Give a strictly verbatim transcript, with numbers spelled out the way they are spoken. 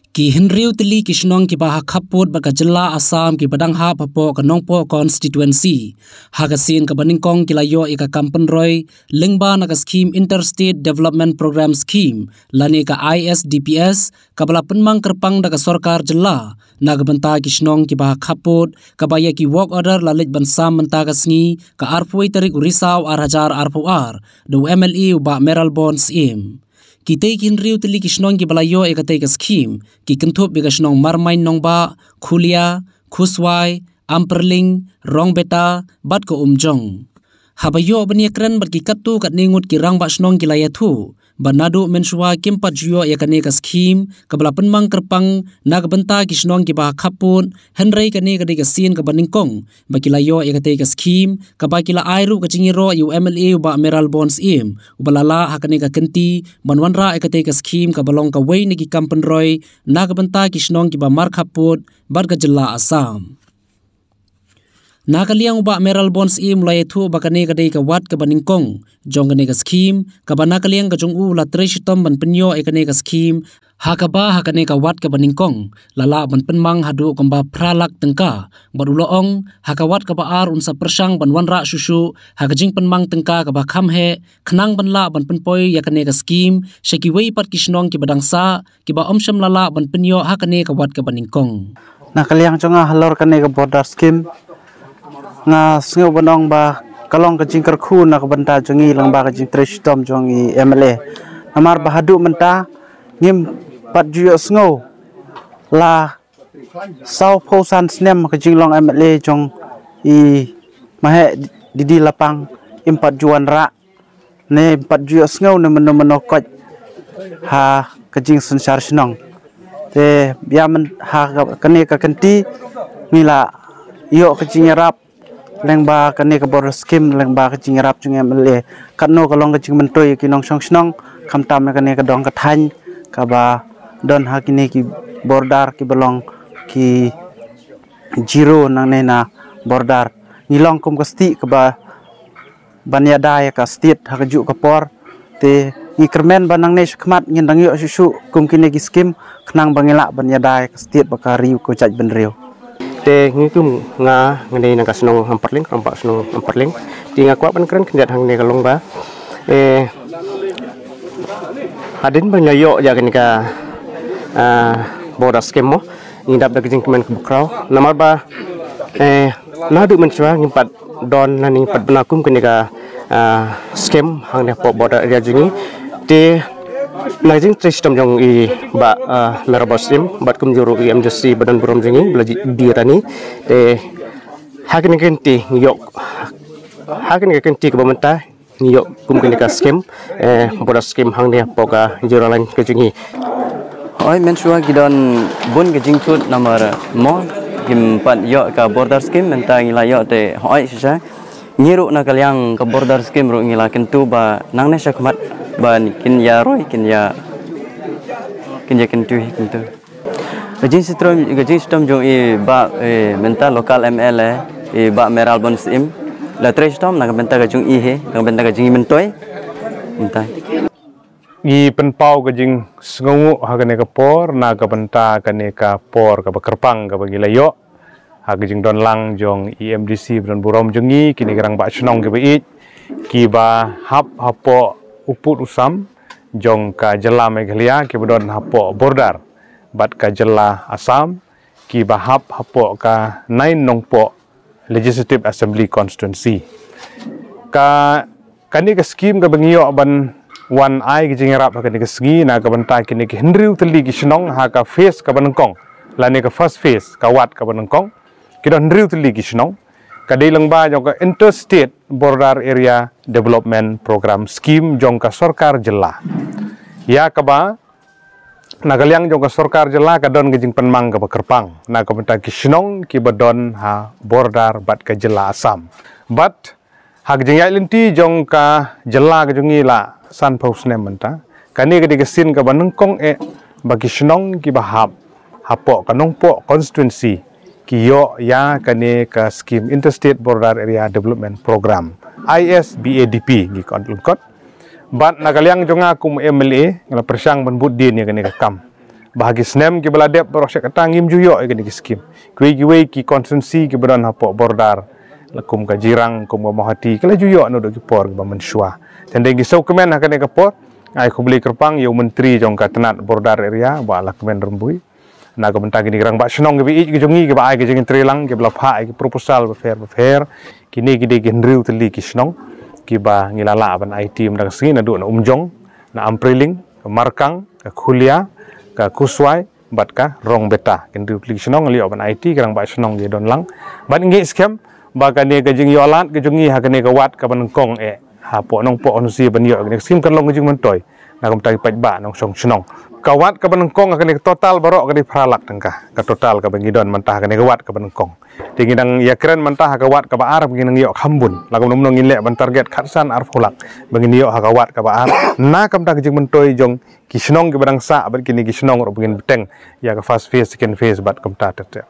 Ki hynriew tylli ki shnong kiba ha khappud bad ka jylla Assam kiba dang hap hapoh ka Nongpoh constituency ha ka sien kaba nyngkong ki la ïoh ïa ka kam pynroi lyngba na ka skhim Interstate Development Programme Scheme lane ka I S D P S kaba la pynmang kyrpang da ka sorkar jylla na ka bynta ki shnong kiba ha khappud, kaba ïa ki work order la leit ban sam mynta ka sngi ka arphew tarik u Risaw ar hajar arphew ar da u M L A u Bah Mayralborn Syiem. Kitei ki hynriew tylli ki shnong kiba la ïoh ïa katei ka skhim ki kynthup ïa ka shnong Marmain Nongbah, Khulia, Khuswai, Amparling, Rongbeta bad ka Umjong. Haba ïoh ban ïakren bad ki katto katne ngut ki rangbah shnong ki la ïathuh ba naduh mynshuwa kim pat ju ïoh ïa kane ka skhim kaba la pynmang kyrpang na ka bynta ki shnong kiba ha khappud, hynrei kane ka dei ka sien kaba nyngkong ba ki la ïoh ïa katei ka skhim, kaba ki la ai ruh ka jingïaroh ïa u M L A u Bah Mayralborn Syiem uba la lah ha kane ka kynti ban wanrah ïa katei ka skhim kaba long kawei na ki kam pynroi na ka bynta ki shnong kiba markhappud bad ka jylla Assam. Na ka liang u Bah Mayralborn Syiem u la ïathuh ba kane ka dei ka wat kaba nyngkong jong kane ka skhim, kaba na ka liang ka jong u la trei shitom ban pynïoh ïa kane ka skhim, ha kaba ha kane ka wat kaba nyngkong la lah ban pynmang haduh kumba phra lak tyngka, bad u la ong ha ka wat kaba ar un sa pyrshang ban wanrah shuh shuh ha ka jingpynmang tyngka kaba kham heh khnang ban lah ban pynpoi ïa kane ka skhim sha kiwei pat ki shnong kiba dang sah, kiba ym shym la lah ban pynïoh ha kane ka wat kaba nyngkong. Na ka liang jong nga halor kane ka border scheme, nga sngew ban ong ba ka long ka jingkyrkhu na ka bynta jong ngi lyngba ka jingtrei shitom jong i M L A. Namar ba haduh mynta ngim pat ju ïohsngew la sawphew san snem ka jinglong M L A jong i Maheh Didi Lapang, im pat ju wanrah ne im pat ju ïohsngew ne mynno mynno koit ha ka jingsynshar shnong. Te ïa mynta ha ka, kane ka kynti ngi la ïoh ka jingïarap lyngba kane ka border scheme, lyngba ka jingïarap jong i M L A. Katno ka long ka jingmyntoi ïa ki nongshong shnong, khamtam ïa kane ka dong ka thaiñ kaba don ha kine ki border kiba long ki zero nangne na border. Ngi long kum ka stieh kaba ban ïada ïa ka state ha kajuh ka por. Te ngi kyrmen ba nangne shakhmat ngin dang ïoh shuh shuh kum kine ki skhim khnang ba ngi lah ban ïada ïa ka state bad ka ri ka jaitbynriew. Te ngi kum nga, nga dei na ka shnong Amparling, rangbah shnong Amparling. Te nga kwah ban kren khyndiat hangne ka long ba, eh, hadien ba ngi la ïoh ïa kane ka, ah, border scheme mo, ngi dap da ka jingkmen kaba khraw. Namar ba, eh, naduh mynshuwa ngim pat don lane ngim pat bna kum kane ka, ah, scheme hangne hapoh border area jong ngi. Te na ka jingtrei shitom jong i Bah, ah, Mayralborn Syiem bad kumjuh ruh i M D C ba don burom jong ngi, Bah Ladjidie Rani. Te ha kane ka kynti ngi ïoh, ha kane ka kynti kaba mynta ngi ïoh kum kane ka scheme, eh, border scheme hangne hapoh ka Zero Line ka jong ngi. Hooid, mynshuwa ki don bun ka jingthut namar mo kim pat ïoh ka border scheme, mynta ngi la ïoh te hooid shisha. Ngi ruh na ka liang ka border scheme ruh ngi la kyntu ba nangne shakhmat ba kin ïa roi, kin ïa, kin ïa kyntu hi kyntu. Ka jingshitom, ka jingshitom jong i Bah, eh, mynta local M L A, i Bah Mayralborn Syiem. La trei shitom na ka bynta ka jong i hi, na ka bynta ka jingmyntoi. Mynta. Ngi pynpaw ka jingsngewnguh ha kane ka por, na ka bynta kane ka por kaba kyrpang kaba ngi la ïoh ha ka jingdon lang jong i M D C ba don burom jong ngi, kine ki rangbah shnong kiba ïeit, kiba hap hapoh u pud u sam jong ka jylla Meghalaya, kiba don hapoh border bad ka jylla Assam, kiba hap hapoh ka nine Nongpoh Legislative Assembly Constituency. Ka, kane ka scheme kaba ngi ïoh ban wan ai ka jingïarap ha kane ka sngi na ka bynta kine ki hynriew tylli ki shnong ha ka phase kaba nyngkong, lane ka first phase, ka wat kaba nyngkong. Ki don hynriew tylli ki shnong. Ka dei lyngba jong ka Interstate Border Area Development Programme Scheme jong ka sorkar jylla, ïa kaba na ka liang jong ka sorkar jylla ka don ka jingpynmang kaba kyrpang na ka bynta ki shnong kiba don ha border bad ka jylla Assam. Bad ha ka jingïaid lynti jong ka jylla ka jong ngi la sanphew snem mynta, kane ka dei ka sien kaba nyngkong eh ba ki shnong kiba hap hapoh ka Nongpoh constituency ki ïoh ïa kane ka scheme Interstate Border Area Development Programme, I S B A D P ngi khot lyngkot. Bad na ka liang jong nga kum M L A, nga la pyrshang ban bud dien ïa kane ka kam. Ba ha ki snem kiba la dep baroh shi katta ngim ju ïoh ïa kine ki skim. Kiwei kiwei ki constituency kiba don hapoh border, la kum ka Jirang, kum ka Mawhati, ki la ju ïoh naduh ki por kiba mynshuwa. Te hadien ki sngewkmen ha kane ka por, ai khublei kyrpang ïa u Myntri jong ka tnat border area, Bah Lahkmen Rymbui. Na ka bynta kine ki rangbah shnong kiba ïeit ki jong ngi, kiba ai ki jingïatreilang, kiba la phah ïa ki proposal bapher bapher. Kine ki dei ki hynriew tylli ki shnong kiba ngi la lah ban aiti mynta ka sngi, naduh na Umjong, na Ampriling, ka Markang, ka Khulia, ka Kuswai bad ka Rongbeta. Ki hynriew tylli ki shnong ngi la ïoh ban aiti, ki rangbah shnong ki don lang. Bad ngi ngeit skhem ba kane ka jingïoh lad ka jong ngi ha kane ka wad kaba nyngkong eh hapoh Nongpoh Hynñiewtrep ban ïoh ïa kane ka skim, kan long ka jingmyntoi na ka bynta ki paidbah nongshong shnong. Ka wad kaba nyngkong ha kane ka total baroh ka dei phra lak tyngka, ka total kaba ngi don mynta ha kane ka wad kaba nyngkong. Te ngi dang ïakren mynta ha ka wad kaba ar ba ngi nang ïoh kham bun. La kumno kumno ngin leh ban target khatsan arphew lak ba ngin ïoh ha ka wad kaba ar, na ka bynta ka jingmyntoi jong ki shnong kiba dang sah bad kine ki shnong ruh ba ngin bteng ïa ka first phase, second phase bad kumta ter ter.